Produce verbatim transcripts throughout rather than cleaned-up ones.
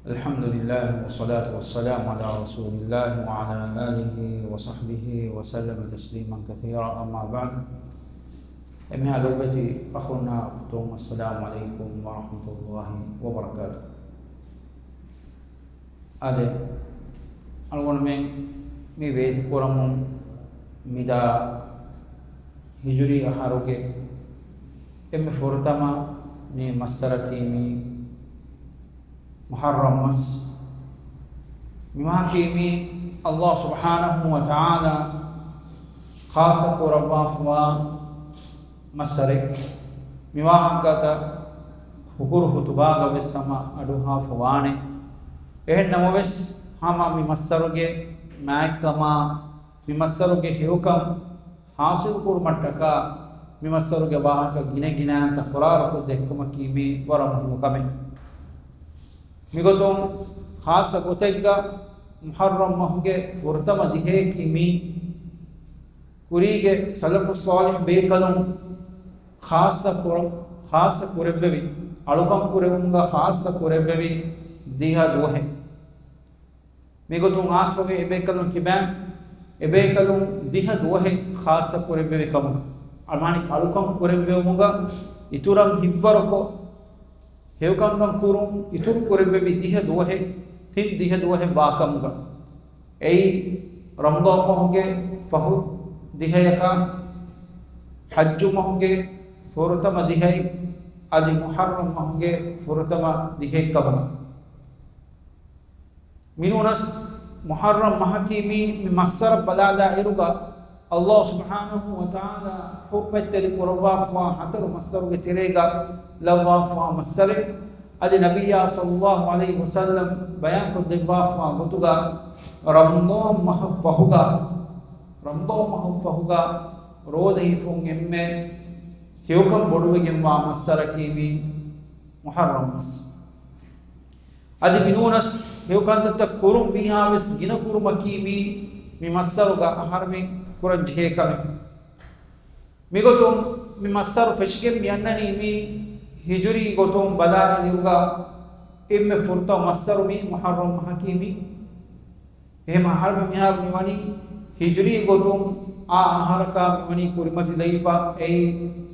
الحمد لله والصلاة والسلام على رسول الله وعلى آله وصحبه وسلم تسليما كثيرا، أما بعد. އެންމެހާ ލޮބުވެތި އަޚުންނާ އުޚްތުން، السلام عليكم ورحمة الله وبركاته. އާދެ، އަޅުގަނޑުމެން މި ވޭތުކުރަމުން މިދާ ހިޖުރީ އަހަރުގެ އެންމެ ފުރަތަމަ މި މައްސަރަކީ މި މުޙައްރަމް މަސް. މި މަހަކީ މި ﷲ ސުބްޙާނަހޫ ވަތަޢާލާ ޚާއްޞަ ކުރައްވާފަވާ މައްސަރެއް. މި ވާހަކަތައް ހުކުރު ޚުތުބާގަ ވެސް ހަމަ އަޑުއަހާފަ ވާނެ. އެހެން ނަމަވެސް، ހަމަ މި މައްސަރުގެ މާތްކަމާ، މި މައްސަރުގެ ހެޔޮކަން ޙާޞިލު ކުރުމަށްޓަކާ، މި މައްސަރުގެ ވާހަކަ ގިނަ ގިނައިން ތަކުރާރުކޮށް ދެއްކުމަކީ މީ ވަރަށް މުހިންމު ކަމެއް. މިގޮތުން ޚާއްޞަ ގޮތެއްގަ މުޙައްރަމް މަހުގެ ފުރަތަމަ ދިހަޔަކީ މީ ކުރީގެ ސަލަފުއް ޞާލިޙް ބޭކަލުން ޚާއްޞަ ކުރ-، ޚާއްޞަ ކުރެއްވެވި، އަޅުކަން ކުރެވުމުގަ ޚާއްޞަ ކުރެއްވެވި ދިހަ ދުވަހެއް. މިގޮތުން ޚާއްޞަވެ އެބޭކަލުން ކިބައިން، އެބޭކަލުން ދިހަ ދުވަހެއް ޚާއްޞަ ކުރެއްވެވި ކަމުގަ، އަޅުމާނިކް އަޅުކަން ކުރެއްވެވުމުގަ އިތުރަށް ހިތްވަރުކޮށް، ހެޔޮކަންކަން ކުރުން އިތުރު ކުރެއްވެވި ދިހަ ދުވަހެއް، ތިން ދިހަ ދުވަހެއް ވާކަމުގަ، އެއީ ރަމަޟާން މަހުގެ ފަހު ދިހަޔަކާ، ޙައްޖު މަހުގެ ފުރަތަމަ ދިހައެއް، އަދި މުޙައްރަމް މަހުގެ ފުރަތަމަ ދިހައެއް ކަމުގަ. މިނޫނަސް މުޙައްރަމް މަހަކީ މީ، މި މައްސަރަށް ބަލާލާ އިރުގަ، ﷲ ސުބްޙާނަހޫ ވަތަޢާލާ ޙުރުމަތްތެރި ކުރައްވާފަވާ ހަތަރު މައްސަރުގެ ތެރޭގަ ލައްވާފަވާ މައްސަރެއް. އަދި ނަބިއްޔާ ޞައްލައްލާހު ޢަލައިހި ވަސައްލަމް ބަޔާންކޮށްދެއްވާފަވާ ގޮތުގަ، ރަމަޟާން މަހަށް ފަހުގަ، ރަމަޟާން މަހަށް ފަހުގަ ރޯދަ ހިފުން އެންމެ ހެޔޮކަން ބޮޑުވެގެންވާ މައްސަރަކީ މީ މުޙައްރަމް މަސް. އަދި މިނޫނަސް ހެޔޮކަންތައްތައް ކުރުން މީހާވެސް ގިނަ ކުރުމަކީ މީ، މި މައްސަރުގަ އަހަރުމެން ކުރަން ޖެހޭ ކަމެއް. މިގޮތުން މި މައްސަރު ފެށިގެން މި އަންނަނީ މީ ހިޖުރީ ގޮތުން ބަލާ އިރުގަ އެންމެ ފުރަތަމަ މައްސަރު މީ މުޙައްރަމް މަހަކީ މީ. އެހެން އަހަރުމެން މިހާރު މިވަނީ ހިޖުރީ ގޮތުން އާ އަހަރަކާ މިވަނީ ކުރިމަތިލައިފަ، އެއީ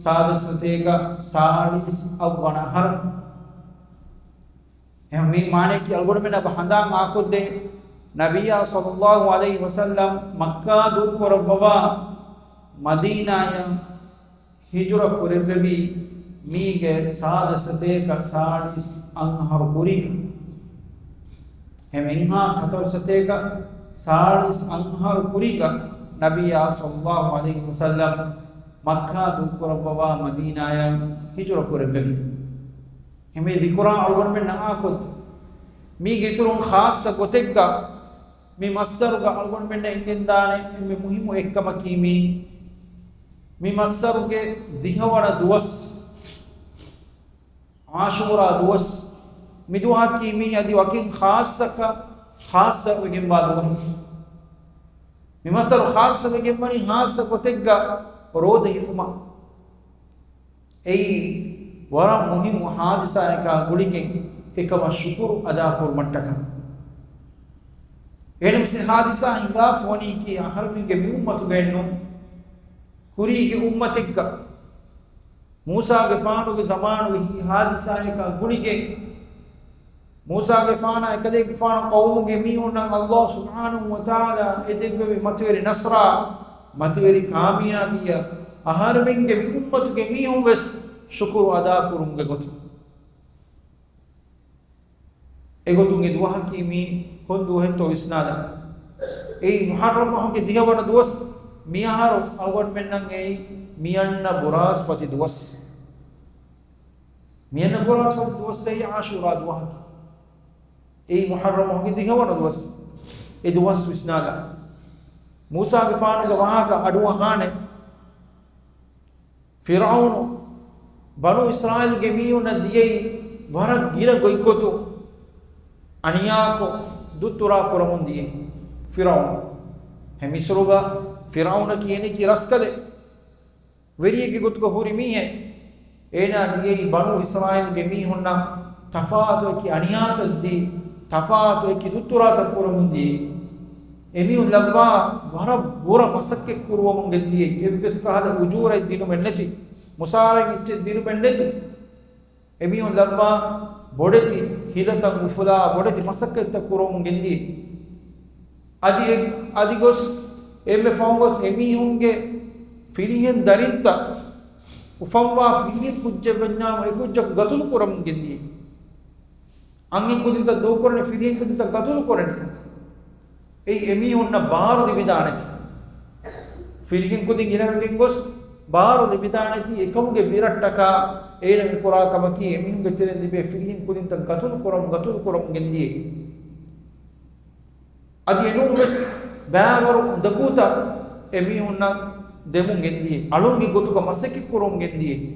ސާދަ ސަތޭކަ ސާޅީސް އަށް ވަނަ އަހަރަށް. އެހެން މި މާނަޔަކީ އަޅުގަނޑުމެން އަބަ ހަނދާން އާކޮށްދޭ، ނަބިއްޔާ ޞައްލައްލާހު ޢަލައިހި ވަސައްލަމް މައްކާ ދޫކުރައްވަވާ މަދީނާޔަށް ހިޖުރަ ކުރެއްވެވީ މީގެ ސާދަ ސަތޭކަ ސާޅީސް އަށް އަހަރު ކުރީގަ. އެހެން އެއްހާސް ހަތަރު ސަތޭކަ ސާޅީސް އަށް އަހަރު ކުރީގަ ނަބިއްޔާ ޞައްލައްލާހު ޢަލައިހި ވަސައްލަމް މައްކާ ދޫކުރައްވަވާ މަދީނާޔަށް ހިޖުރަ ކުރެއްވެވި. އެހެން މި ޛިކުރާ އަޅުގަނޑުމެން ނަގާކޮށް، މީގެ އިތުރުން ޚާއްޞަ ގޮތެއްގަ މި މައްސަރުގަ އަޅުގަނޑުމެންނަށް އެނގެންދާނެ އެންމެ މުހިއްމު އެއްކަމަކީ މީ، މި މައްސަރުގެ ދިހަވަނަ ދުވަސް، ޢާޝޫރާ ދުވަސް، މި ދުވަހަކީ މީ އަދި ވަކިން ޚާއްޞަކަ-، ޚާއްޞަވެގެންވާ ދުވަހެއް. މި މައްސަރު ޚާއްޞަވެގެންވަނީ ޚާއްޞަ ގޮތެއްގަ ރޯދަ ހިފުމަށް. އެއީ ވަރަށް މުހިއްމު ޙާދިސާއަކާ ގުޅިގެން އެކަމަށް ޝުކުރު އަދާކުރުމަށްޓަކާ. އެހެންނަމަވެސް އެ ޙާދިސާ ހިނގާފަ ވަނީކީ އަހަރުމެންގެ މި އުއްމަތުގައެއްނޫން، ކުރީގެ އުއްމަތެއްގަ. މޫސާގެފާނުގެ ޒަމާނުގެ ހި-، ޙާދިސާއަކާ ގުޅިގެން، މޫސާގެފާނާ އެކަލޭގެފާނު ޤައުމުގެ މީހުންނަށް ﷲ ސުބްޙާނަހޫ ވަތަޢާލާ އެދެއްވެވި މަތިވެރި ނަޞްރާ، މަތިވެރި ކާމިޔާބީއަށް އަހަރެމެންގެ މި އުއްމަތުގެ މީހުންވެސް ޝުކުރު އަދާކުރުމުގެ ގޮތުން. އެގޮތުން އެ ދުވަހަކީ މީ ކޮން ދުވަހެއްތޯ ވިސްނާލަ. އެއީ މުޙައްރަމް މަހުގެ ދިހަވަނަ ދުވަސް، މިއަހަރު އަޅުގަނޑުމެންނަށް އެއީ މިއަންނަ ބުރާސްފަތި ދުވަސް. މިއަންނަ ބުރާސްފަތި ދުވަސް އެއީ ޢާޝޫރާ ދުވަހަކީ. އެއީ މުޙައްރަމް މަހުގެ ދިހަވަނަ ދުވަސް. އެ ދުވަސް ވިސްނާލަ. މޫސާގެފާނުގެ ވާހަކަ އަޑުއަހާނެ. ފިރްޢައުނު ބަނޫ އިސްރާއީލުގެ މީހުންނަށް ދިޔައީ ވަރަށް ގިނަ ގޮތްގޮތުން އަނިޔާކޮށް ދުއްތުރާ ކުރަމުން ދިޔައީ ފިރްޢައުނު. އެ މިޞްރުގަ ފިރްޢައުނަކީ އޭނައަކީ ރަސްކަލެއް. ވެރިއެއްގެ ގޮތުގަ ހުރި މީހެއް. އޭނާ ދިޔައީ ބަނޫ އިސްރާއީލުގެ މީހުންނަށް ތަފާތު އެކި އަނިޔާތައް ދީ، ތަފާތު އެކި ދުއްތުރާތައް ކުރަމުން ދިޔައީ. އެމީހުން ލައްވާ ވަރަށް ބުރަ މަސައްކަތް ކުރުވަމުން ގެންދިޔައީ. އެއްވެސް ކަހަލަ އުޖޫރައެއް ދިނުމެއް ނެތި، މުސާރައެއް އެއްޗެއް ދިނުމެއް ނެތި. އެމީހުން ލައްވާ ބޮޑެތި ހިލަތައް އުފުލާ ބޮޑެތި މަސައްކަތްތައް ކުރަމުން ގެންދިޔައީ. އަދި އެ، އަދި ގޮސް އެންމެ ފަހުން ގޮސް އެމީހުންގެ ފިރިހެން ދަރިންތައް، އުފަންވާ ފިރިހެން ކުއްޖެއް ވެންޏާމު އެ ކުއްޖަކު ގަތުލު ކުރަމުން ގެންދިޔައީ. އަންހެން ކުދިންތައް ދޫކުރަނީ، ފިރިހެން ކުދިންތައް ގަތުލު ކުރަނީ. އެއީ އެމީހުންނަށް ބާރު ލިބިދާނެތީ. ފިރިހެން ކުދިން ގިނަވެގެން ގޮސް ބާރު ލިބިދާނެތީ އެކަމުގެ ބިރަށްޓަކާ އޭނަ މިކުރާ ކަމަކީ އެމީހުންގެ ތެރެއިން ލިބޭ ފިރިހެން ކުދިންތައް ގަތުލު ކުރަމުން، ގަތުލު ކުރަމުން ގެންދިޔައީ. އަދި އެނޫން ވެސް ބައިވަރު އުނދަގޫތައް އެމީހުންނަށް ދެމުން ގެންދިޔައީ. އަޅުންގެ ގޮތުގަ މަސައްކަތް ކުރަމުން ގެންދިޔައީ.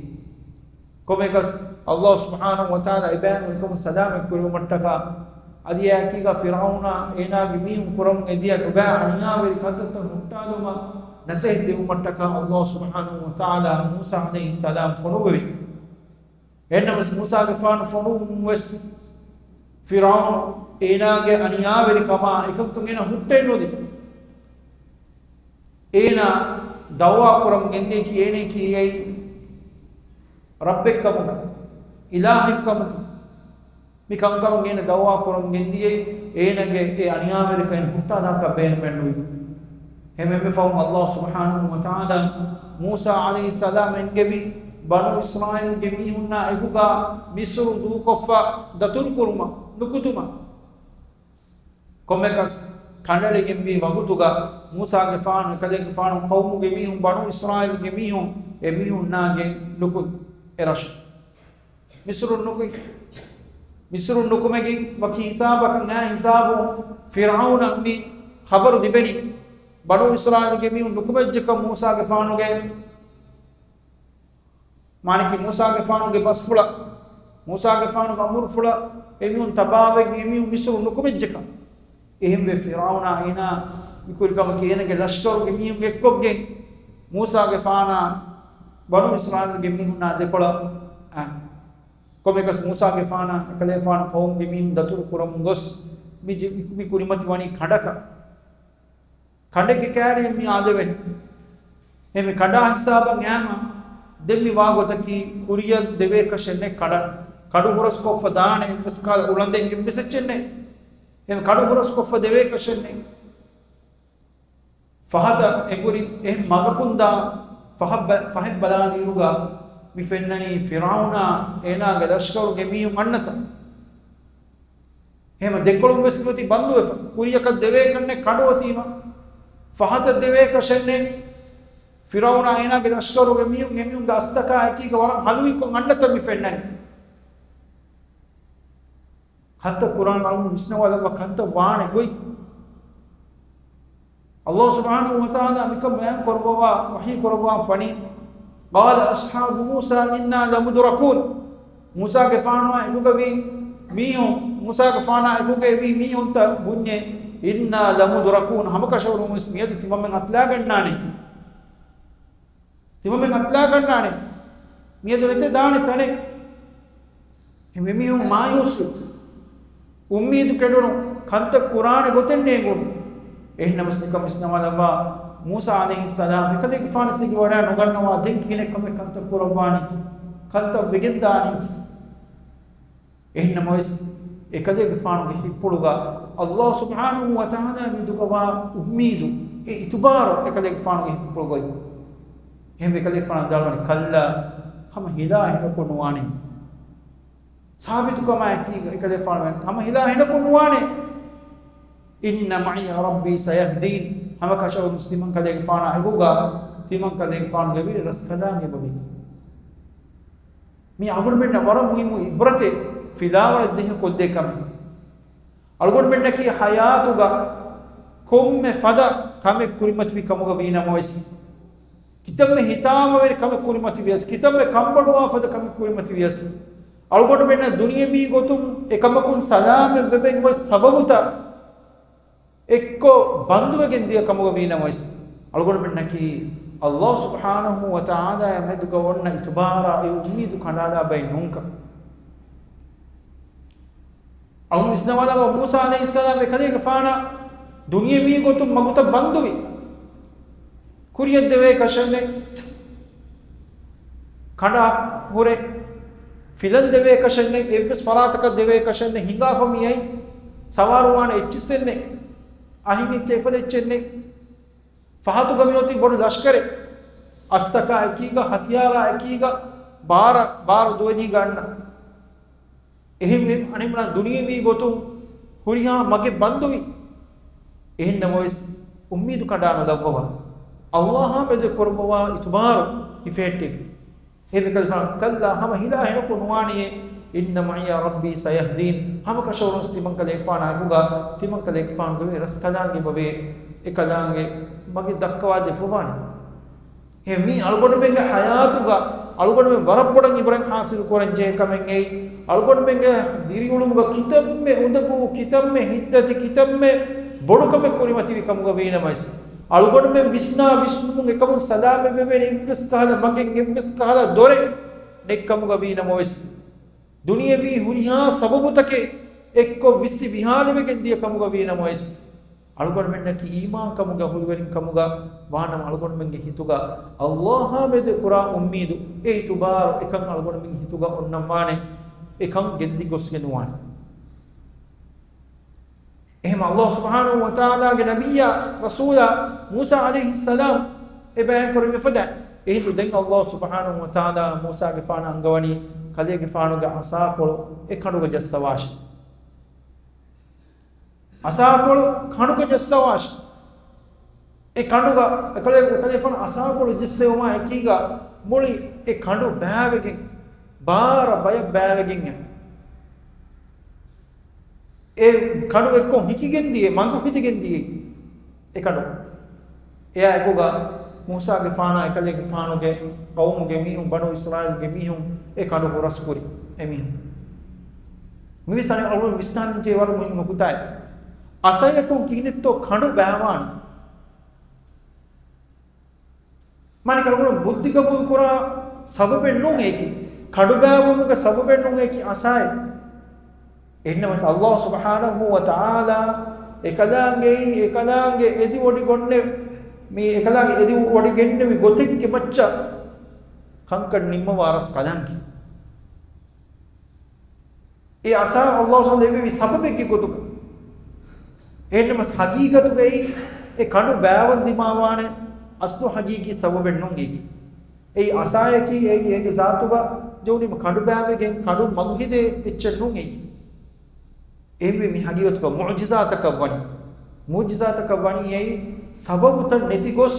ކޮންމެއަކަސް އައްލާހު ސުބްޙާނަހު ވަތަޢާލާ އެބައިމީހުން އެކަމުން ސަލާމަތް ކުރެވުމަށްޓަކާ އަދި އެއާއެކީގަ ފިރްޢައުނާ އޭނާގެ މީހުން ކުރަމުން އެދިޔަ ނުބައި އަނިޔާވެރި ކަންތައްތައް ހުއްޓާލުމަށް ނަސޭހަތް ދެއްވުމަށްޓަކާ އައްލާހު ސުބްޙާނަހު ވަތަޢާލާ މޫސާ ޢަލައިހިއްސަލާމް ފޮނުއްވެވި. އެހެންނަމަވެސް މޫސާގެފާނު ފޮނުވުމުން ވެސް ފިރްޢައުނު އޭނާގެ އަނިޔާވެރިކަމާ އެކަންކަން އޭނާ ހުއްޓައެއް ނުދިން. އޭނާ ދަޢުވާ ކުރަމުން ގެންދިޔައީ އޭނައަކީ އެއީ ރައްބެއްކަމުގަ، އިލާހެއްކަމުގަ. މި ކަންކަމުން އޭނަ ދަޢުވާ ކުރަމުން ގެންދިޔައީ އޭނަގެ އެ އަނިޔާވެރިކަން ހުއްޓާލާކަށް ބޭނުމެއް ނުވި. އެހެންވެފަހުން އައްލާހު ސުބްޙާނަހު ވަތަޢާލާ މޫސާ ޢަލައިހިއްސަލާމް އެންގެވި ބަނޫ އިސްރާއީލްގެ މީހުންނާ އެކުގަ މިޞްރު ދޫކޮށްފަ ދަތުރުކުރުމަށް ނުކުތުމަށް. ކޮންމެއަކަސް ކަނޑައެޅިގެންވީ ވަގުތުގަ މޫސާގެފާނު އެކަލޭގެފާނު ޤައުމުގެ މީހުން ބަނޫ އިސްރާއީލްގެ މީހުން އެ މީހުންނާގެން ނުކުތް އެ ރަށު. މިޞްރުން ނުކުތް، މިޞްރުން ނުކުމެގެން ވަކި ހިސާބަކަށް އާ ހިސާބުން ފިރްޢައުނަށް މި ޚަބަރު ލިބެނީ. ބަނޫ އިސްރާއީލްގެ މީހުން ނުކުމެއްޖެކަން މޫސާގެފާނުގެ މާނައަކީ މޫސާގެފާނުގެ ބަސްފުޅަށް، މޫސާގެފާނުގެ އަމުރުފުޅަށް އެމީހުން ތަބާވެގެން އެމީހުން މިޞްރު ނުކުމެއްޖެކަން. އެހެންވެ ފިރްޢައުނާ އޭނާ މިކުރި ކަމަކީ އޭނަގެ ލަޝްކަރުގެ މީހުން އެއްކޮށްގެން މޫސާގެފާނާ ބަނޫ އިސްރާއީލްގެ މީހުންނާ ދެކޮޅަށް އައި. ކޮންމެއަކަސް މޫސާގެފާނާ އެކަލޭފާނު ޤައުމުގެ މީހުން ދަތުރު ކުރަމުން ގޮސް މި ޖި-، މި ކުރިމަތި ވަނީ ކަނޑަކަށް. ކަނޑެއްގެ ކައިރިއެއް މި އާދެވެން. އެ މި ކަނޑާ ހިސާބަށް އައިމަ ދެން މި ވާ ގޮތަކީ ކުރިއަށް ދެވޭކަށެއް ނެތް ކަނޑަށް. ކަނޑު ހުރަސްކޮށްފަ ދާނެ އެއްވެސް ކަހަލަ އުޅަނދެއް އެއްވެސް އެއްޗެއް ނެތް. އެ މި ކަނޑު ހުރަސްކޮށްފަ ދެވޭކަށެއް ނެތް. ފަހަތަށް އެނބުރި އެހެން މަގަކުން ދާ ފަހަށް ބަ-، ފަހެއް ބަލާލިއިރުގަ މި ފެންނަނީ ފިރްޢައުނާ އޭނާގެ ލަޝްކަރުގެ މީހުން އަންނަތަން. އެހެމަ ދެކޮޅުން ވެސް މިއޮތީ ބަންދުވެފަ. ކުރިއަކަށް ދެވޭކަށްނެއް ކަނޑު އޮތީމަ. ފަހަތަށް ދެވޭކަށެއްނެއް. ފިރްޢައުނާ އޭނާގެ ލަޝްކަރުގެ މީހުން އެމީހުންގެ އަސްތަކާ އެކީގަ ވަރަށް ހަލުވިކޮށް އަންނަތަން މި ފެންނަނީ. ކަންތައް ކުރާން އަޅުގަނޑު ވިސްނަވާލައްވާ ކަންތައް ވާނެ ގޮތް. އައްލާހު ސުބްޙާނަހު ވަތަޢާލާ މިކަން ބަޔާން ކުރައްވަވާ، ވަޙީ ކުރައްވާ ފަނީ، قال أصحاب موسى إنا لمدركون. މޫސާގެފާނާ އެކުގަ ވީ މީހުން، މޫސާގެފާނާ އެކުގައިވީ މީހުންތައް ބުންޏޭ، إنا لمدركون، ހަމަކަށަވަރުން ވެސް މިއަދު ތިމަންމެން އަތުލާގަންނާނެ. ތިމަންމެން އަތުލާގަންނާނެ. މިއަދު ނެތޭ ދާނެ ތަނެއް. އެމީހުން މާޔޫސްވި. އުއްމީދު ކެނޑުނު، ކަންތައް ކުރާނެ ގޮތެއް ނޭނގުނު. އެހެންނަމަވެސް މިކަން ވިސްނަވާލައްވާ މޫސާ ޢަލައިހިއްސަލާމް އެކަލޭގެފާނަށް ސިގިވަޑައި ނުގަންނަވާ ދެން ކިހިނެއް ކަމެއް ކަންތައް ކުރައްވާނީކީ، ކަންތައް ވެގެންދާނީކީ. އެހެންނަމަވެސް، އެކަލޭގެފާނުގެ ހިތްޕުޅުގަ އައްލާހު ސުބްޙާނަހު ވަތަޢާލާ މެދުގަވާ އުއްމީދު، އެ އިތުބާރު އެކަލޭގެފާނުގެ ހިތްޕުޅުގައި. އެހެންވެ އެކަލޭގެފާނު ވިދާޅުވަނީ، كلا، ހަމަ ހިލާ ހިނގަކޮށް ނުވާނެ. ސާބިތުކަމާއެކީގަ އެކަލޭގެފާނު ވިދާޅުވަނީ، ހަމަ ހިލާ ހިނގަކޮށް ނުވާނެ. إن معي ربي سيهدين. ހަމަކަށަވަރުން ތިމަން ކަލޭގެފާނާ އެކުގަ، ތިމަން ކަލޭގެފާނުގެ ވިރި ރަސްކަލާނގެ ބަވި. މި އަޅުގަނޑުމެންނަށް ވަރަށް މުހިއްމު އިބްރަތެއް ފިލާވަޅެއް ދޭހަކޮށްދޭ ކަމެއް. އަޅުގަނޑުމެންނަކީ ޙަޔާތުގަ ކޮންމެ ފަދަ ކަމެއް ކުރިމަތިވި ކަމުގަ ވީނަމަވެސް، ކިތަންމެ ހިތާމަވެރި ކަމެއް ކުރިމަތިވިޔަސް، ކިތަންމެ ކަންބޮޑުވާ ފަދަ ކަމެއް ކުރިމަތިވިޔަސް، އަޅުގަނޑުމެންނަށް ދުނިޔަވީ ގޮތުން އެކަމަކުން ސަލާމަތްވެވެން އޮތް ސަބަބުތައް އެއްކޮށް ބަންދުވެގެން ދިޔަ ކަމުގަ ވީނަމަވެސް، އަޅުގަނޑުމެންނަކީ އައްލާހު ސުބްޙާނަހު ވަތަޢާލާއާ މެދުގަ އޮންނަ އިތުބާރާ އެ އުއްމީދު ކަނޑާލާ ބައެއް ނޫންކަން. އަހުން ވިސްނަވާލަމާ، މޫސާ ޢަލައިހިއްސަލާމް އެކަލޭގެފާނަށް ދުނިޔެވީ ގޮތުން މަގުތައް ބަންދުވި. ކުރިޔަށް ދެވޭ ކަށެއް ނެތް. ކަނޑާ ހުރެ ފިލަން ދެވޭ ކަށެއް ނެތް. އެއްވެސް ފަރާތަކަށް ދެވޭ ކަށެއް ނެތް. ހިނގާފަ މިއައީ. ސަވާރުވާނެ އެއްޗިއްސެއް ނެތް. އަހިން އެއްޗެއް އެފަދަ އެއްޗެއް ނެތް. ފަހަތުގަ މިއޮތީ ބޮޑު ލަޝްކަރެއް. އަސްތަކާ އެކީގަ، ހަތިޔާރާ އެކީގަ، ބާރަ، ބާރު ދުވެދީގަ އަންނަ. އެހެންވެ، އަނެއްމަނާ ދުނިޔެވީ ގޮތުން ހުރިހާ މަގެއް ބަންދުވި. އެހެންނަމަވެސް، އުއްމީދު ކަނޑާ ނުލައްވަވާ. އައްލާހާ މެދު ކުރައްވަވާ އިތުބާރު ހިފެހެއްޓެވި. އެހެންވެ ކަލޭގެފާނު، كلا، ހަމަ ހިލާ ހެނަކު ނުވާނެޔޭ، إن معي ربي سيهدين. ހަމަ ކަށަވަރުން ތިމަން ކަލޭގެފާނާ އެކުގަ، ތިމަން ކަލޭގެފާނުގެ ރަސްކަލާނގެ ބަވޭ، އެކަލާނގެ މަގެއް ދައްކަވާ ދެއްވަވާނެ. އެ މީ އަޅުގަނޑުމެންގެ ޙަޔާތުގަ އަޅުގަނޑުމެން ވަރަށް ބޮޑަށް އިބްރަތް ޙާޞިލު ކުރަން ޖެހޭ ކަމެއް އެއީ. އަޅުގަނޑުމެންގެ ދިރިއުޅުމުގަ ކިތަންމެ އުނދަގޫ، ކިތަންމެ ހިތްދަތި، ކިތަންމެ ބޮޑު ކަމެއް ކުރިމަތިވި ކަމުގަ ވީނަމަވެސް، އަޅުގަނޑުމެން ވިސްނާ ވިސްނުމުން އެކަމުން ސަލާމަތް ވެވޭނެ އެއްވެސް ކަހަލަ މަގެއް، އެއްވެސް ކަހަލަ ދޮރެއް ނެތް ކަމުގަ ވީނަމަވެސް، ދުނިޔެވީ ހުރިހާ ސަބަބުތަކެއް އެއްކޮށް ވިއްސި ވިހާލިވެގެން ދިޔަ ކަމުގަ ވީނަމަވެސް، އަޅުގަނޑުމެންނަކީ އީމާންކަމުގެ އަހުލުވެރިންކަމުގަ ވާނަމަ، އަޅުގަނޑުމެންގެ ހިތުގަ އައްލާހާ މެދު ކުރާ އުއްމީދު، އެ އިތުބާރު އެކަން އަޅުގަނޑުމެންގެ ހިތުގަ އޮންނަންވާނެ، އެކަން ގެންދިގޮސްގެން ނުވާނެ. އެހެން އައްލާހު ސުބްޙާނަހު ވަތަޢާލާގެ ނަބިއްޔާ ރަސޫލާ މޫސާ ޢަލައިހިއްސަލާމް އެ ބަޔާން ކުރެއްވި ފަދަ. އެހިނދު ދެން އައްލާހު ސުބްޙާނަހު ވަތަޢާލާ މޫސާގެފާނަށް އަންގަވަނީ ކަލޭގެފާނުގެ ޢަޞާކޮޅު އެ ކަނޑުގަ ޖައްސަވާށި. ޢަޞާކޮޅު ކަނޑުގަ ޖައްސަވާށި. އެ ކަނޑުގަ އެކަލޭ، އެކަލޭފާނު ޢަޞާކޮޅު ޖެއްސެވުމާ އެކީގަ މުޅި އެ ކަނޑު ބާވެގެން، ބާރަ ބަޔަށް ބާވެގެން އެ، އެ ކަނޑު އެއްކޮށް ހިކިގެން ދިޔަ، މަގު ހެދިގެން ދިޔަ އެ ކަނޑު. އެއާ އެކުގަ މޫސާގެފާނާ އެކަލޭގެފާނުގެ ޤައުމުގެ މީހުން، ބަނޫ އިސްރާއީލްގެ މީހުން އެ ކަނޑު ހުރަސްކުރި އެމީހުން. މިވެސް އަނެއް އަޅުގަނޑު ވިސްނާންޖެހޭ ވަރަށް މުހިންމު ނުކުތާއެއް. ޢަޞާއަކުން ކިހިނެއްތޯ ކަނޑު ބާވާނީ؟ މާނައަކީ އަޅުގަނޑު ބުއްދި ޤަބޫލުކުރާ ސަބަބެއް ނޫން އެއީކީ. ކަނޑު ބާވުމުގެ ސަބަބެއް ނޫން އެއީކީ ޢަޞާއެއް. އެހެންނަމަވެސް އައްލާހު ސުބްޙާނަހު ވަތަޢާލާ އެކަލާނގެއީ، އެކަލާނގެ އެދިވޮޑިގެންނެ، މި އެކަލާނގެ އެދިވޮޑިގެންނެވި ގޮތެއްގެ މައްޗަށް ކަންކަން ނިންމަވާ ރަސްކަލާނގެ. އެ ޢަޞާ އައްލާހު ސުބްޙާނަހު ވަތަޢާލާ ލެއްވެވި ސަބަބެއްގެ ގޮތުގަ. އެހެންނަމަވެސް ޙަޤީޤަތުގައި އެ ކަނޑު ބާވަން ދިމާވާނެ އަސްލު ޙަޤީޤީ ސަބަބެއް ނޫން އެއީކީ. އެއީ ޢަޞާއަކީ އެއީ އޭގެ ޒާތުގަ ޖެހުނީމަ ކަނޑު ބާވެގެން ކަނޑުން މަގު ހެދޭ އެއްޗެއް ނޫން އެއީކީ. އެހެންވެ މި ޙަޤީޤަތުގަ މުޢުޖިޒާތަކަށް ވަނީ. މުޢުޖިޒާތަކަށް ވަނީ އެއީ ސަބަބުތައް ނެތިގޮސް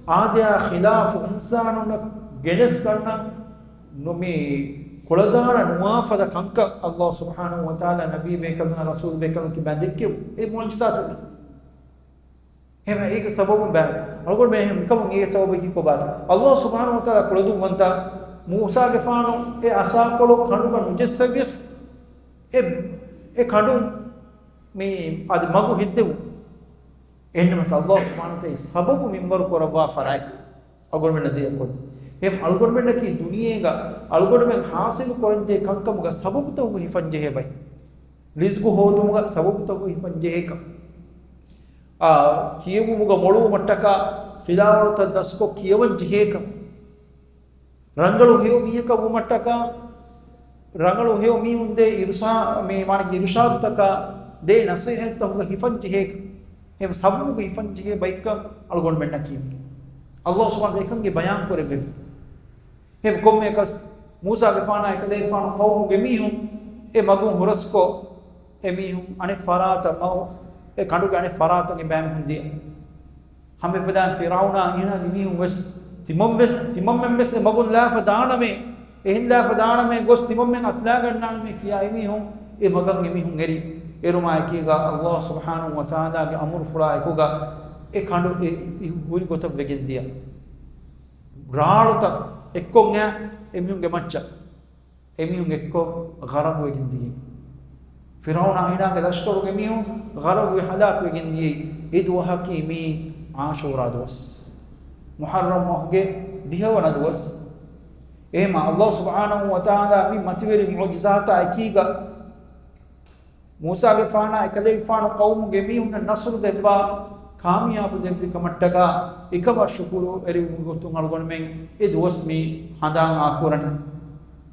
އާދަޔާ ޚިލާފު އިންސާނުންނަށް ގެނެސް ގަންނަން ނު-، މި ކުޅަދާނަ ނުވާ ފަދަ ކަންކަން އައްލާހު ސުބްޙާނަހު ވަތަޢާލާ ނަބީ ބޭކަލުންނާ ރަސޫލު ބޭކަލުން ކިބައިން ދެއްކެވު އެ މުޢުޖިޒާތަކީ. އެހެން އޭގެ ސަބަބުން ބައި އަޅުގަނޑުމެން އެހެން މިކަމުން އޭގެ ސަބަބަކީ ކޮބާތަ؟ އައްލާހު ސުބްޙާނަހު ވަތަޢާލާ ކުޅަދުންވަންތަ މޫސާގެފާނު އެ ޢަޞާކޮޅު ކަނޑުގަ ނުޖެއްސެވިޔަސް އެ، އެ ކަނޑުން މި އަދި މަގު ހެއްދެވު. އެހެންނަމަވެސް އައްލާހު ސުބްޙާނަހު ވަތަޢާލާ ސަބަބު މިންވަރު ކުރައްވާ ފަރާތް އަޅުގަނޑުމެންނަށް ދިޔަ ކޮށް. އެހެން އަޅުގަނޑުމެންނަކީ ދުނިޔޭގަ އަޅުގަނޑުމެން ޙާޞިލު ކުރަންޖެހޭ ކަންކަމުގަ ސަބަބުތަކުގަ ހިފަންޖެހޭ ބައެއް. ރިޒްގު ހޯދުމުގަ ސަބަބުތަކުގަ ހިފަންޖެހޭ ކަން. އާ، ކިޔެވުމުގަ މޮޅުވުމަށްޓަކާ ފިލާވަޅުތައް ދަސްކޮށް ކިޔަވަން ޖެހޭ ކަން. ރަނގަޅު ހެޔޮ މީހަކަށް ވުމަށްޓަކާ، ރަނގަޅު ހެޔޮ މީހުން ދޭ އިރުޝާ-، މި މާނަ އިރުޝާދުތަކާ ދޭ ނަޞޭޙަތްތަކުގަ ހިފަން ޖެހޭ ކަން. އެހެން ސަބަބުގަ ހިފަން ޖެހޭ ބައެއްކަން އަޅުގަނޑުމެންނަކީ. އައްލާހު ސުބްޙާނަހު ވަތަޢާލާ އެކަންގެ ބަޔާން ކުރެއްވެވި. އެހެން ކޮންމެއަކަސް މޫސާގެފާނާ އެކަލޭގެފާނު ޤައުމުގެ މީހުން އެ މަގުން ހުރަސްކޮށް، އެ މީހުން އަނެއް ފަރާތަށް މަގު، އެ ކަނޑުގެ އަނެއް ފަރާތަށް އެބައިމީހުން ދިޔަ. ހަމައެފަދައިން ފިރްޢައުނާ އޭނާގެ މީހުން ވެސް ތިމަން ވެސް، ތިމަންމެން ވެސް އެ މަގުން ލާފަ ދާނަމޭ، އެހެން ލާފަ ދާނަމޭ ގޮސް ތިމަންމެން އަތުލާގަންނާނަމޭ ކިޔާ އެމީހުން އެ މަގަށް އެމީހުން އެރި. އެރުމާ އެކީގަ އައްލާހު ސުބްޙާނަހު ވަތަޢާލާގެ އަމުރުފުޅާ އެކުގަ އެ ކަނޑު އެ ހުރި ގޮތަށް ވެގެން ދިޔަ. ރާޅުތައް އެއްކޮށް އެ އެމީހުންގެ މައްޗަށް. އެމީހުން އެއްކޮށް ޣަރަޤުވެގެން ދިޔައީ. ފިރްޢައުނާ އޭނާގެ ލަޝްކަރުގެ މީހުން ޣަރަޤުވެ ހަލާކުވެގެން ދިޔައީ. އެ ދުވަހަކީ މީ ޢާޝޫރާ ދުވަސް. މުޙައްރަމް މަހުގެ ދިހަވަނަ ދުވަސް. އެހެމަ އައްލާހު ސުބްޙާނަހު ވަތަޢާލާ މި މަތިވެރި މުޢުޖިޒާތާ އެކީގަ މޫސާގެފާނާ އެކަލޭގެފާނު ޤައުމުގެ މީހުންނަށް ނަޞްރު ދެއްވާ، ކާމިޔާބު ދެއްވި ކަމަށްޓަކާ އެކަމަށް ޝުކުރު އެރިވުމުގެ ގޮތުން އަޅުގަނޑުމެން އެ ދުވަސް މި ހަނދާން އާކުރަނީ.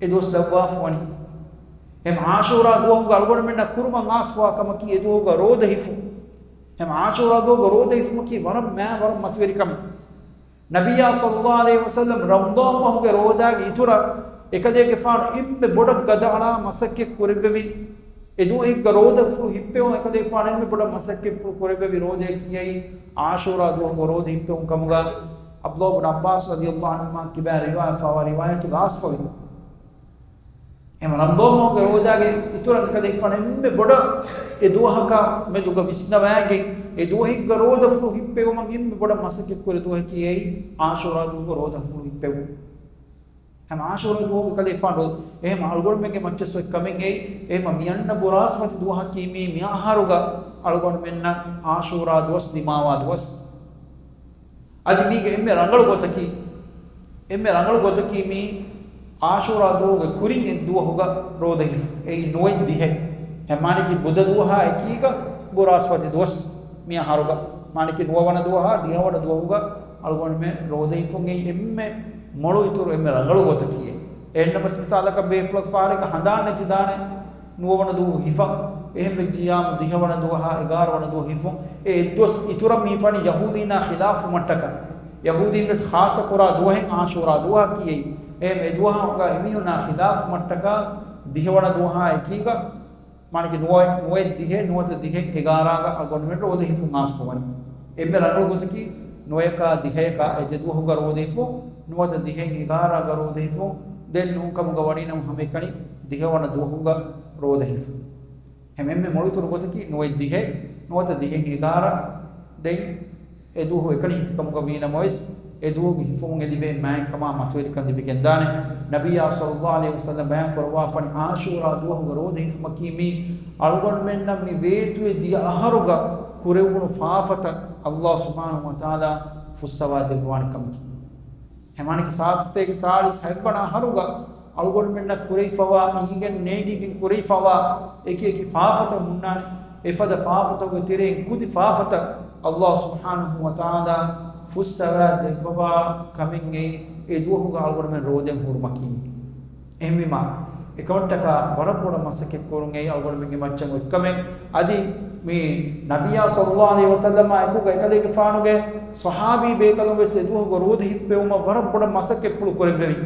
އެ ދުވަސް ލައްވާފަ ވަނީ. އެހެން ޢާޝޫރާ ދުވަހުގަ އަޅުގަނޑުމެންނަށް ކުރުމަށް އާސްފަވާ ކަމަކީ އެ ދުވަހުގަ ރޯދަ ހިފުން. އެހެން ޢާޝޫރާ ދުވަހުގަ ރޯދަ ހިފުމަކީ ވަރަށް މާ ވަރަށް މަތިވެރި ކަމެއް. ނަބިއްޔާ ޞައްލައްލާހު ޢަލައިހި ވަސައްލަމް ރަމަޟާން މަހުގެ ރޯދާގެ އިތުރަށް އެކަލޭގެފާނު އެންމެ ބޮޑަށް ގަދައަޅާ މަސައްކަތް ކުރެއްވެވި، އެ ދުވަހެއްގަ ރޯދަފުޅު ހިއްޕެވުން އެކަލޭގެފާނު އެންމެ ބޮޑަށް މަސައްކަތްފުޅު ކުރެއްވެވި ރޯދައަކީ އެއީ ޢާޝޫރާ ދުވަހުގަ ރޯދަ ހިއްޕެވުން ކަމުގަ ޢަބްދުﷲ ބިން ޢައްބާސް ރަޟިޔަﷲ ޢަންހުމާ ކިބައިން ރިވާޔަތްވާ ރިވާޔަތުގަ އާސްފަވި. އެހެން ރަމަޟާން މަހުގެ ރޯދާގެ އިތުރަށް އެކަލޭގެފާނު އެންމެ ބޮޑަށް އެ ދުވަހަކާ މެދުގަ ވިސްނަވައިގެން، އެ ދުވަހެއްގަ ރޯދަފުޅު ހިއްޕެވުމަށް އެންމެ ބޮޑަށް މަސައްކަތް ކުރި ދުވަހަކީ އެއީ ޢާޝޫރާ ދުވަހުގަ ރޯދަފުޅު ހިއްޕެވުން. އެހެން ޢާޝޫރާ ދުވަހުގަ ކަލޭގެފާނު ރޯ-، އެހެން އަޅުގަނޑުމެންގެ މައްޗަށް އޮތް ކަމެއް އެއީ، އެހެން މި އަންނަ ބުރާސްފަތި ދުވަހަކީ މީ މި އަހަރުގަ އަޅުގަނޑުމެންނަށް ޢާޝޫރާ ދުވަސް ދިމާވާ ދުވަސް. އަދި މީގެ އެންމެ ރަނގަޅު ގޮތަކީ، އެންމެ ރަނގަޅު ގޮތަކީ މީ ޢާޝޫރާ ދުވަހުގެ ކުރިން އެއް ދުވަހުގަ ރޯދަ ހިފުން. އެއީ ނުވައެއް ދިހައެއް. އެ މާނައަކީ ބުދަ ދުވަހާ އެކީގަ ބުރާސްފަތި ދުވަސް މި އަހަރުގަ. މާނައަކީ ނުވަވަނަ ދުވަހާ ދިހަވަނަ ދުވަހުގަ އަޅުގަނޑުމެން ރޯދަ ހިފުން. އެއީ އެންމެ މޮޅު އިތުރު އެންމެ ރަނގަޅު ގޮތަކީ. އެހެންނަމަވެސް މިސާލަކަށް ބޭފުޅަކު ފަހަރެއްގަ ހަނދާން ނެތިދާނެ ނުވަވަނަ ދުވަހު ހިފަން. އެހެން ވެއްޖިއްޔާމު ދިހަވަނަ ދުވަހާ އެގާރަ ވަނަ ދުވަހު ހިފުން. އެ އެއްދުވަސް އިތުރަށް މި ހިފަނީ ޔަހޫދީންނާ ޚިލާފުވުމަށްޓަކާ. ޔަހޫދީން ވެސް ޚާއްޞަ ކުރާ ދުވަހެއް ޢާޝޫރާ ދުވަހަކީ އެއީ. އެހެން އެ ދުވަހުގަ އެމީހުންނާ ޚިލާފުވުމަށްޓަކާ ދިހަވަނަ ދުވަހާ އެކީގަ މާނައަކީ ނުވަ-، ނުވައެއް ދިހައެއް، ނުވަތަ ދިހައެއް އެގާރަ އަޅުގަނޑުމެން ރޯދަ ހިފުން އާސްފަވަނީ. އެންމެ ރަނގަޅު ގޮތަކީ ނުވަޔަކާ ދިހަޔަކާ އެ ދެ ދުވަހުގަ ރޯދަ ހިފުން، ނުވަތަ ދިހައެއް އެގާރަ ރޯދަ ހިފުން. ދެން ނޫންކަމުގަ ވަނީނަމަ ހަމައެކަނި ދިހަވަނަ ދުވަހުގަ ރޯދަ ހިފުން. އެހެން އެންމެ މޮޅު އިތުރު ގޮތަކީ ނުވައެއް ދިހައެއް، ނުވަތަ ދިހައެއް އެގާރަ. ދެން އެ ދުވަހު އެކަނި ހިފިކަމުގަ ވީނަމަވެސް، އެ ދުވަހުގެ ހިފުމުން އެ ލިބޭ މާތްކަމާ މަތިވެރިކަން ލިބިގެންދާނެ. ނަބިއްޔާ ޞައްލައްލާހު ޢަލައިހި ވަސައްލަމް ބަޔާން ކުރައްވާފަނި، ޢާޝޫރާ ދުވަހުގަ ރޯދަ ހިފުމަކީ މީ އަޅުގަނޑުމެންނަށް މި ވޭތުވެ ދިޔަ އަހަރުގަ ކުރެވުނު ފާފަތައް ﷲ ސުބްޙާނަހޫ ވަތަޢާލާ ފުއްސަވާ ދެއްވާނެ ކަމަކީ. ހަމައެކަނި ސާދަ ސަތޭކަ ސާޅީސް ހަތްވަނަ އަހަރުގަ އަޅުގަނޑުމެންނަށް ކުރެވިފަވާ، އިނގިގެން ނޭނގިގެން ކުރެވިފަވާ އެކި އެކި ފާފަތައް ހުންނާނެ. އެފަދަ ފާފަތަކުގެ ތެރެއިން ކުދި ފާފަތައް ﷲ ސުބްޙާނަހޫ ވަތަޢާލާ ފުއްސަވާ ދެއްވަވާ ކަމެއް އެއީ އެ ދުވަހުގަ އަޅުގަނޑުމެން ރޯދައިން ހުރުމަކީ. އެހެންވީމާ، އެކަމަށްޓަކާ ވަރަށް ބޮޑަށް މަސައްކަތް ކުރުން އެއީ އަޅުގަނޑުމެންގެ މައްޗަށް އޮތްކަމެއް. އަދި މި ނަބިއްޔާ ޞައްލައްލާހު ޢަލައިހި ވަސައްލަމާ އެކުގަ އެކަލޭގެފާނުގެ ޞަޙާބީ ބޭކަލުން ވެސް އެ ދުވަހުގަ ރޯދަ ހިއްޕެވުމަށް ވަރަށް ބޮޑަށް މަސައްކަތްޕުޅު ކުރެއްވެވި.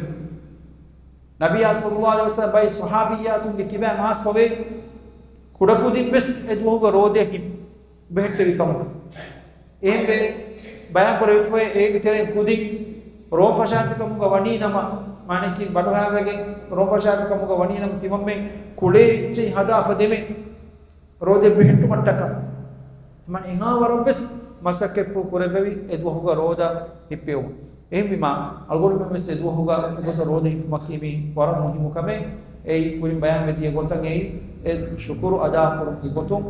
ނަބިއްޔާ ޞައްލައްލާހު ޢަލައިހި ވަސައްލަމް ބައެއް ޞަޙާބިއްޔާތުންގެ ކިބައިން އާސްފަވޭ، ކުޑަކުދިން ވެސް އެ ދުވަހުގަ ރޯދައަށް ހި-، ބެހެއްޓެވި ކަމުގަ. އެހެންވެ، ބަޔާން ކުރެވިފައި އޭގެ ތެރެއިން ކުދިން ރޯން ފަށާފި ކަމުގަ ވަނީ ނަމަ، މާނައަކީ ބަނޑުހައިވެގެން ރޯން ފަށާފި ކަމުގަ ވަނީ ނަމަ، ތިމަންމެން ކުޅޭ އެއްޗެހި ހަދާފަ ދެމެ ރޯދައަށް ބެހެއްޓުމަށްޓަކާ. މަން އެހާ ވަރަށް ވެސް މަސައްކަތްޕުޅު ކުރެއްވެވި އެ ދުވަހުގަ ރޯދަ ހިއްޕެވުމަށް. އެހެންވީމާ، އަޅުގަނޑުމެން ވެސް އެ ދުވަހުގަ އެގޮތަށް ރޯދަ ހިފުމަކީ މީ ވަރަށް މުހިއްމު ކަމެއް. އެއީ ކުރިން ބަޔާންވެ ދިޔަ ގޮތަށް އެއީ އެ ޝުކުރު އަދާކުރުމުގެ ގޮތުން.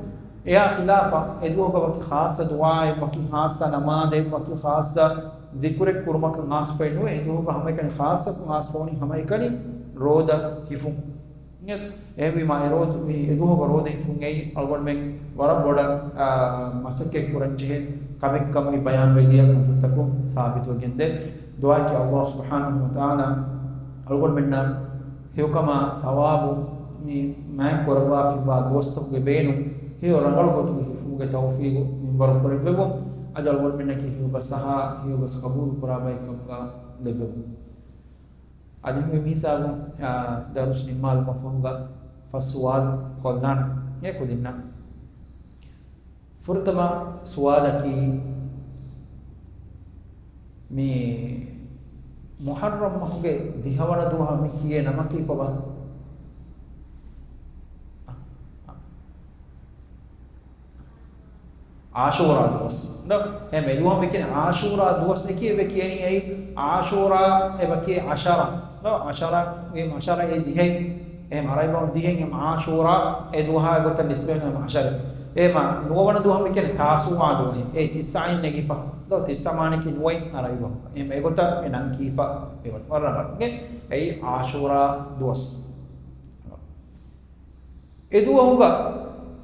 އެއާ ޚިލާފަށް އެ ދުވަހުގަ ވަކި ޚާއްޞަ ދުޢާއެއް، ވަކި ޚާއްޞަ ނަމާދެއް، ވަކި ޚާއްޞަ ޒިކުރެއް ކުރުމަކަށް ޚާއްޞަފައެއް ނުވޭ. އެ ދުވަހުގަ ހަމައެކަނި ޚާއްޞަކޮށް ޚާއްޞަވަނީ ހަމައެކަނި ރޯދަ ހިފުން. އެހެންވީމާ، އެ ރޯދަ، މި އެ ދުވަހުގަ ރޯދަ ހިފުން އެއީ އަޅުގަނޑުމެން ވަރަށް ބޮޑަށް، އާ، މަސައްކަތް ކުރަންޖެހޭ ކަމެއްކަން މި ބަޔާންވެ ދިޔަ ކަންތައްތަކުން ސާބިތުވެގެންދޭ. ދުޢާއަކީ ﷲ ސުބްޙާނަހޫ ވަތަޢާލާ އަޅުގަނޑުމެންނަށް ހެޔޮކަމާ ޘަވާބު މި މާތް ކުރައްވާފައިވާ ދުވަސްތަކުގެ ބޭނުން ހެޔޮ ރަނގަޅު ގޮތުގެ ހިފުމުގެ ތައުފީގު މިންވަރު ކުރެއްވެވުން. އަދި އަޅުގަނޑުމެންނަކީ ހެޔޮ ބަސް އަހާ، ހެޔޮ ބަސް ޤަބޫލު ކުރާ ބައެއް ކަމުގަ ލެއްވެވުން. އަދި މި ހިސާބުން، އާ، ދަރުސް ނިންމާލުމަށް ފަހުގަ ފަސް ސުވާލު ކޮށްލާނަން އެ ކުދިންނަށް. ފުރަތަމަ ސުވާލަކީ، މި މުޙައްރަމް މަހުގެ ދިހަވަނަ ދުވަހަށް މި ކިޔޭ ނަމަކީ ކޮބާ؟ ޢާޝޫރާ ދުވަސް. ދޯ؟ އެ މެދުވަހަށް މި ކިޔަނީ ޢާޝޫރާ ދުވަސް އެކި އެބަ ކިޔަނީ އެއީ ޢާޝޫރާ އެބަ ކިޔޭ ޢަޝަރަ. ދޯ؟ ޢަޝަރަ، ވީމަ ޢަޝަރަ އެ ދިހައި. އެހެން ޢަރަބި ބަހުން ދިހައި އެހެން ޢާޝޫރާ އެ ދުވަހާ ގޮތަށް ނިސްބަތް ވެ ޢަޝަރަ. އެހެން ނުވަވަނަ ދުވަހަށް މި ކިޔަނީ ތާސޫޢާ ދުވަހެއް. އެ ތިއްސާއިން ނެގިފަ. ދޯ؟ ތިއްސާ މާނައަކީ ނުވައި ޢަރަބި ބަހުން. އެހެން އެގޮތަށް އެ ނަން ކީފަ އެވަނީ. ވަރަށް ރަނގަޅު. އެއީ ޢާޝޫރާ ދުވަސް. އެ ދުވަހުގަ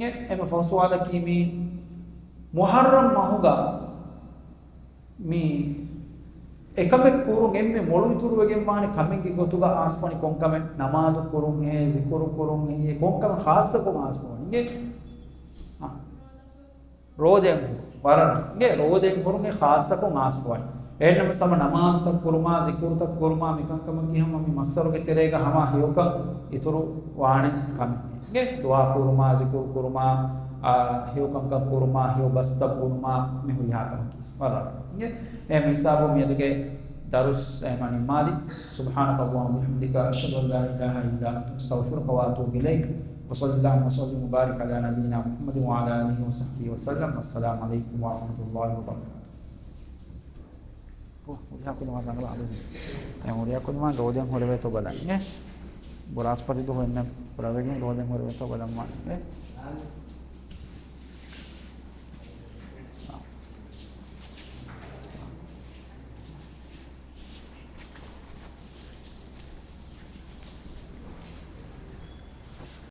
އެ، އެންމެ ފަހު ސުވާލަކީ މި މުޙައްރަމް މަހުގަ މި އެކަމެއް ކުރުން އެންމެ މޮޅު އިތުރުވެގެން ވާނެ ކަމެއްގެ ގޮތުގަ އާސްފަނި ކޮންކަމެއް؟ ނަމާދު ކުރުން ހޭ، ޒިކުރު ކުރުން ހޭ، ކޮންކަމެއް ޚާއްޞަކޮށް އާސްފަނި؟ އެ، އާ. ރޯދައިން ހުރުން. ވަރަށް ރަނގަޅު. އެ ރޯދައިން ހުރުން އެ ޚާއްޞަކޮށް އާސްފަވަނީ. އެހެންނަމަވެސް ހަމަ ނަމާދުތައް ކުރުމާ، ޒިކުރުތައް ކުރުމާ، މިކަންކަމަކީ ހަމަ މި މައްސަރުގެ ތެރޭގަ ހަމަ ހެޔޮކަން އިތުރު ވާނެ ކަމެއް. އެ ދުޢާ ކުރުމާ، ޒިކުރު ކުރުމާ، އާ، ހެޔޮ ކަންކަން ކުރުމާ، ހެޔޮ ބަސްތައް ބުނުމާ، މި ހުރިހާ ކަމަކީ. ވަރަށް ރަނގަޅު. އެ، އެ މި ހިސާބު މިއަދުގެ ދަރުސް އެ މަ ނިންމާލި. سبحانك اللهم وبحمدك، أشهد أن لا إله إلا أنت، أستغفرك وأتوب إليك. وصلى اللهم وسلم وبارك على نبينا محمد وعلى آله وصحبه وسلم. والسلام عليكم ورحمة الله وبركاته. ކޮ، ހުރިހާ ކުދިން ވާ ރަނގަޅަށް އަޅުގަނޑު. އެ ހުރިހާ ކުދިން ވާ ރޯދައިން ހުރެވޭތޯ ބަލަން. އެ ބުރާސް ފަތި ދުވަހު އެންމެ ބުރަވެގެން ރޯދައިން ހުރެވޭތޯ ބަލަން ވާނެ. އެ.